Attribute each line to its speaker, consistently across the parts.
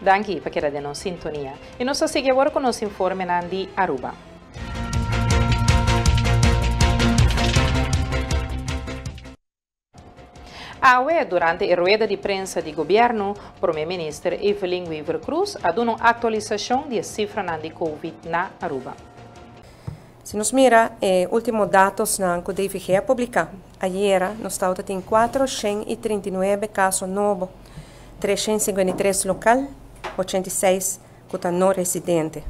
Speaker 1: Danki pa keda den nos sintonia. Y nos ta sigui awor cu nos informenan di Aruba. Awe, durante e rueda di prensa di Gobierno, Prome Minister Evelyn Wever-Croes a duna un actualisacion di e cifranan di Covid na Aruba.
Speaker 2: Si nos mira e ultimo datosnan cu DVG a publica ayera, nos tawata tin 439 caso nobo, 353 local, 86 cu ta no residente.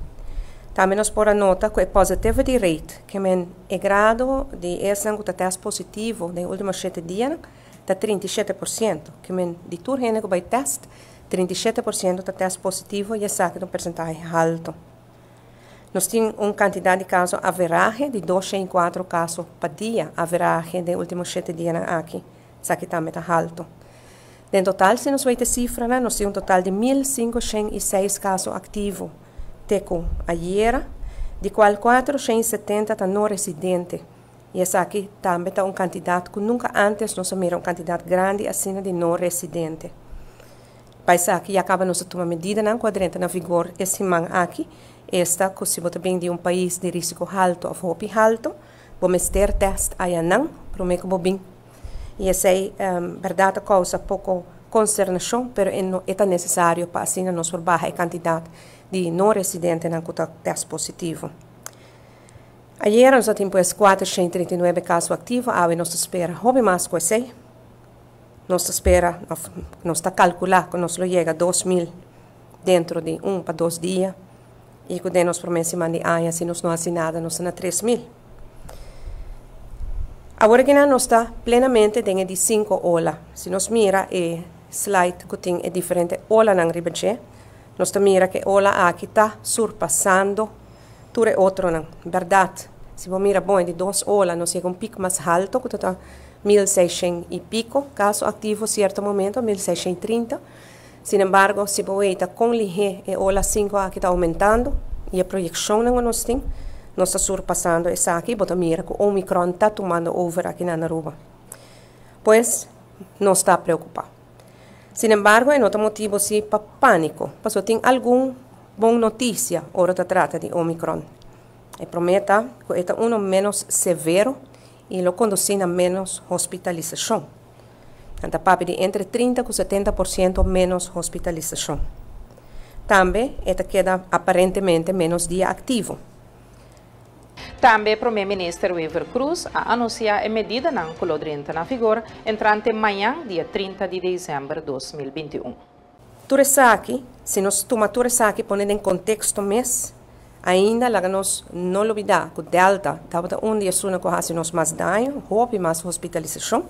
Speaker 2: Tambe nos por a nota cu e positivity rate, ke men e grado di esnan cu ta test positivo den e ultimo shete dianan, ta 37%. Ke men di tur hende cu bay test, 37% ta test positivo y esaki ta un percentahe halto. Nos tin un cantidad di caso averahe di 204 caso pa dia averahe den e ultimo shete dianan aki. Esaki tambe ta halto. Den total si nos weten cifranan nos tin un total di 1506 caso activo te cu ayera, di cual 470 ta no residente. Y esaki tambe ta un cantidad cu nunca antes nos a mira un cantidad grandi asina di no residente. Pa esaki ya caba nos a tuma medidanan cu a drenta na vigor e siman aki, esta cu si bo ta bin di un pais di risico halto of hopi halto, bo mester test ayanan prome cu bo bin. Y esey berdad ta causa poco consternacion, pero e no e ta necesario pa asina nos por baha e cantidad di no residentenan cu ta test positivo. Ayera nos a tin pues 439 caso activo, awe nos ta spera hopi mas cu esey. Nos ta spera, of nos ta calcula cu nos lo yega 2000 dentro di un pa dos dia y cu den nos prome siman di aña si nos no haci nada nos ta na 3000. Awor aki nan nos ta plenamente den e di 5 ola. Si nos mira e slide cu tin e diferente olanan riba dje, nos ta mira cu e ola aki ta surpasando tur e otronan. Berdad, si bo mira bon e di dos ola nos yega un pico mas halto cu ta ta 1600 y pico caso activo cierto momento, 1630. Sin embargo, si bo weita con lihe e ola 5 aki ta aumentando y e proyeccionnan cu nos tin, nos ta surpasando esaki y bo ta mira cu Omicron ta tumando over aki na Aruba. Pues, nos ta preocupa. Sin embargo, e no ta motibo si pa panico, pasobra tin algun bon noticia ora ta trata di Omicron. E prome ta cu e ta uno menos severo y lo conduci na menos hospitalisacion. Nan ta papia di entre 30 cu 70% menos hospitalisacion. Tambe e ta keda aparentemente menos dia activo.
Speaker 1: Tambe Prome Minister Wever-Croes a anuncia e medidanan cu lo drenta na vigor entrante mañan dia 30 di december 2021.
Speaker 2: Tur esaki, si nos tuma tur esaki pone den contexto mes, ainda laga nos no lubida cu Delta tabata un di esunnan cu a haci nos mas daño, hopi mas hospitalisacion,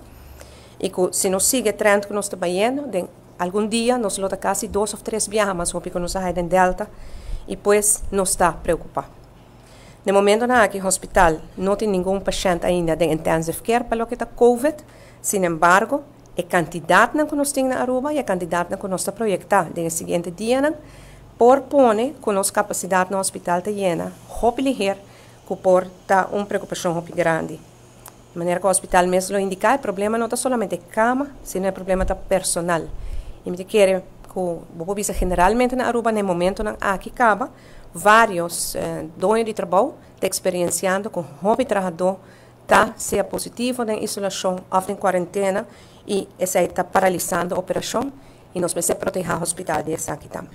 Speaker 2: y cu si nos sigui e trend cu nos ta bayendo, den algun dia nos lo ta casi dos of tres biaha mas hopi cu nos a haya den Delta, y pues nos ta preocupa. Den momentonan aki hospital no tin ningun pashent ainda den intensive care pa loke ta COVID, sin embargo, e cantidadnan cu nos tin na Aruba y e cantidadnan cu nos ta proyecta den e siguiente dianan por pone cu nos capacidad na hospital ta yena hopi liher cu por ta un preocupacion hopi grandi. Di manera cu hospital mes lo indica e problema no ta solamente cama, sino e problema ta personal. Y mi ta kere cu bo por bisa generalmente na Aruba na e momentonan aki caba varios doño di trabou ta experienciando cu hopi trahador ta sea positivo den isolashon òf den kuarentena i esei ta paralisando operashon i nos mester protehá hospital di esaki tambe.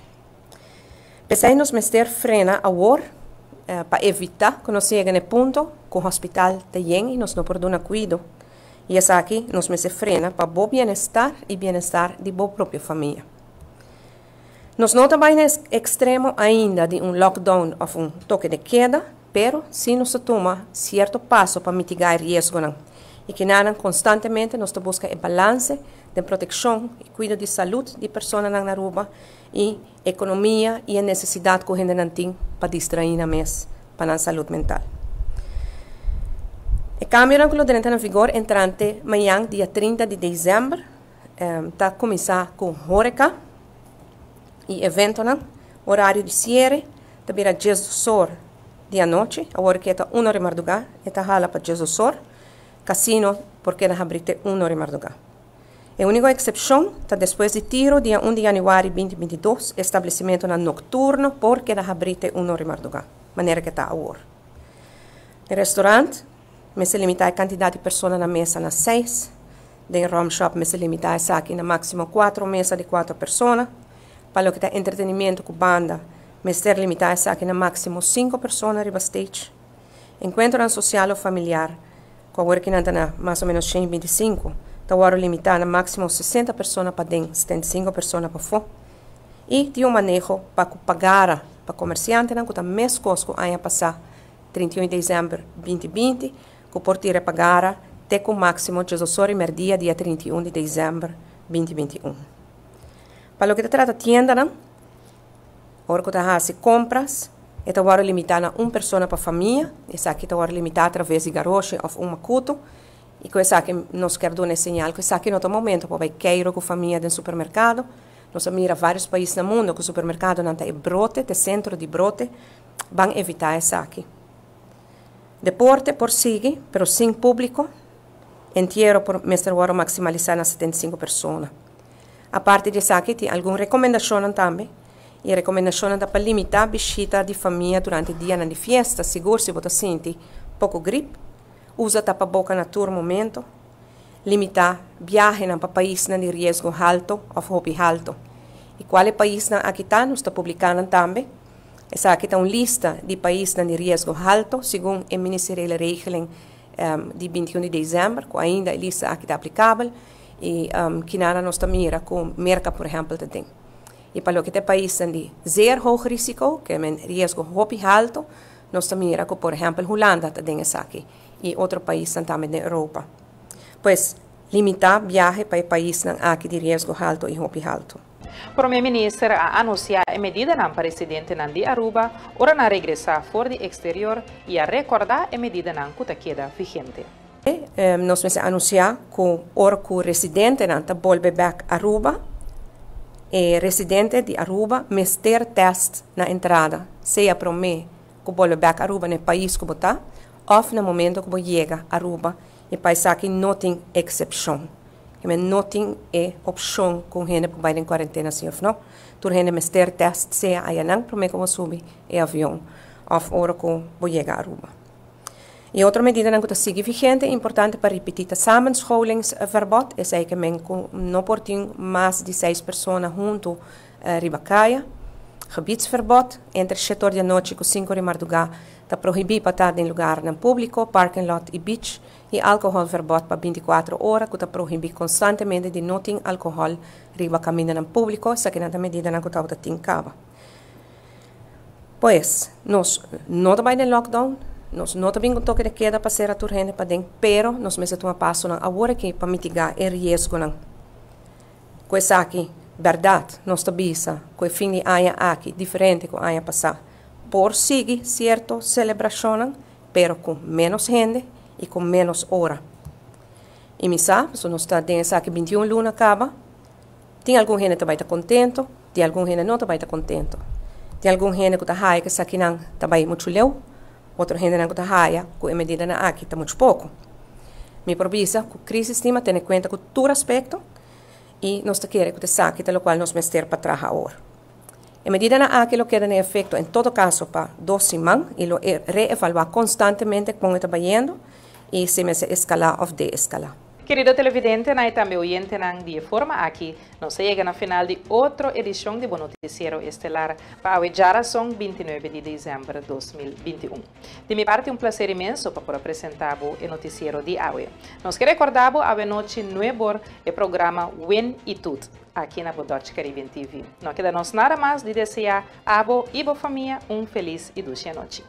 Speaker 2: P'esei nos mester frena awor pa evitá ku nos yega na e punto ku hospital ta yen i nos no por duna kuido i esaki nos mester frena pa bo bienestar i bienestar di bo propio famia. Nos no ta bai na e ekstremo ainda di un lockdown òf un toke de keda, pero si nos ta tuma sierto paso pa mitigá e riesgonan. I kinanan konstantemente nos ta buska e balanse den protekshon i kuido di salud di personanan na Aruba i ekonomia i e nesesidat ku hendenan tin pa distraí nan mes pa nan salud mental. E kambionan ku lo drenta na vigor entrante mañan dia 30 di desèmber ta kuminsá ku horeca i eventonan. Orario di siere ta bira 12 or di anochi, awor ku e ta 1 or di mardugá, e ta hala pa 12 or. Kasino por keda habrí te 1 or di mardugá. E úniko eksepshon ta despues di tiro dia 1 di yanüari 2022, establesimentunan nokturno por keda habrí te un or di mardugá, manera ku ta awor. Den restorant, mester limitá e kantidat di persona na mesa na seis. Den rumshop mester limitá esaki na máksimo kuater mesa di kuater persona. Pa loke ta entretenimentu ku banda, mester limitá esaki na máksimo sinku persona riba stage. Enkuentronan sosial òf familiar, ku awor kinan ta na mas o ménos 125, ta wòrdu limitá na máksimo 60 persona paden, 75 persona pafó. I tin un maneho pa ku pagara pa komersiantenan ku ta meskos ku aña pasá, 31 di desèmber 2020, ku por tira pagara te ku máksimo 12 or i mèrdia dia 31 di desèmber 2021. Pa loke ta trata tiendanan, ora ku ta hasi kompras, e ta wòrdu limitá na un persona pa famia. Esaki ta wòrdu limitá atraves di garoshi òf un makutu. I ku esaki nos kier duna e señal ku esaki no ta momento pa bai keiru ku famia den supermerkado. Nos a mira vários pais na mundu ku supermerkadonan ta e brote, ta e sentro di brote. Ban evitá esaki. Deporte por sigui, pero sin públiko. Entiero por mester wòrdu maksimalisá na 75 persona. Aparte di esaki tin algun rekomendashonnan tambe. E rekomendashonnan ta pa limitá bishita di famia durante dianan di fiesta, sigur si bo ta sinti poko grip. Usa tapaboka na tur momento. Limitá biahenan pa paisnan di riesgo haltu òf hopi haltu. I kual e paisnan aki ta, nos ta publiká nan tambe. Esaki ta un lista di paisnan di riesgo haltu segun e Ministeriële Regeling di 21 di desèmber, ku ainda e lista aki ta aplikabel i kinana nos ta mira ku Merka por ehèmpel ta den. I pa loke ta e paisnan di zeer hoog risico, ke men riesgo hopi haltu, nos ta mira ku por ehèmpel Hulanda ta den esaki i otro paisnan tambe den Europa. Pues, limitá biahe pa e paisnan aki di riesgo haltu i hopi haltu.
Speaker 1: Prome Minister a anuncia e medidanan pa residentenan di Aruba ora nan regresa for di exterior y a recorda e medidanan cu ta keda vigente.
Speaker 2: Nos mester anuncia cu ora cu residentenan ta bolbe bek Aruba, e residente di Aruba mester test na entrada, sea prome cu bolbe bek Aruba na e pais cu bo ta of na momento cu bo yega Aruba. E pais aki no tin excepcion. Men no tin e opshon ku un hende por bai den kuarentena si òf no. Tur hende mester tèst sea ayanan promé ku bo subi e avion òf ora ku bo yega Aruba. E otro medidanan ku ta sigui vigente i importante pa ripití ta samenscholingsverbod, esei ke men ku no por tin mas di seis persona huntu riba kaya. Gebiedsverbod, entre shete or di anochi ku sinku or di mardugá ta prohibí pa ta den lugarnan públiko, parking lot i beach. I alkohòlverbod pa 24 ora ku ta prohibí konstantemente di no tin alkohòl riba kamindanan públiko, esakinan ta medidanan ku tabata tin kaba. Pues, nos no ta bai den lockdown, nos no ta bin ku toke de keda pa sera tur hende paden, pero nos mester tuma pasonan awor aki pa mitigá e riesgonan. Ku esaki, bèrdat, nos ta bisa ku e fin di aña aki, diferente ku aña pasá, por sigui sierto selebrashonnan, pero ku ménos hende i ku ménos ora. I mi sa, pasobra nos ta den esaki 21 luna kaba, tin algun hende ta bai ta kontentu, tin algun hende no ta bai ta kontentu. Tin algun hende ku ta haya ku esakinan ta bai muchu leu, otro hendenan ku ta haya ku e medidanan aki ta muchu poko. Mi por bisa ku Crisis Team a tene kuenta ku tur aspekto i nos ta kere ku ta esaki ta lokual nos mester pa traha awor. E medidanan aki lo keda na efekto en todo kaso pa dos siman i lo reevaluá konstantemente kon e ta bayendo i si mester eskalá òf deeskalá.
Speaker 1: Kerido televidentenan i tambe oyentenan, di e forma aki nos a yega na final di otro edishon di bo notisiero estelar pa awe djarason 29 di desèmber 2021. Di mi parti un plaser inmenso pa por a presentá bo e notisiero di awe. Nos ke rekordá bo awe nochi nuebor e programa Win i Tut. Aki na bo Dutch Caribbean TV. No keda nos nada mas di desea abo y bo famia un feliz y dushi anochi.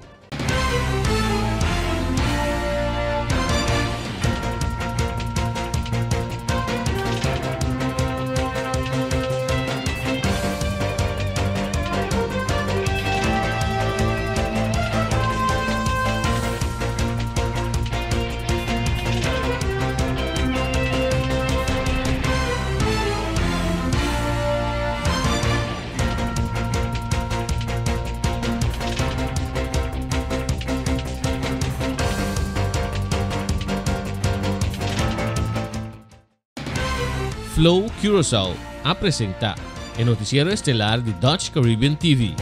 Speaker 3: Flow Curaçao a presentá e notisiero estelar di Dutch Caribbean TV.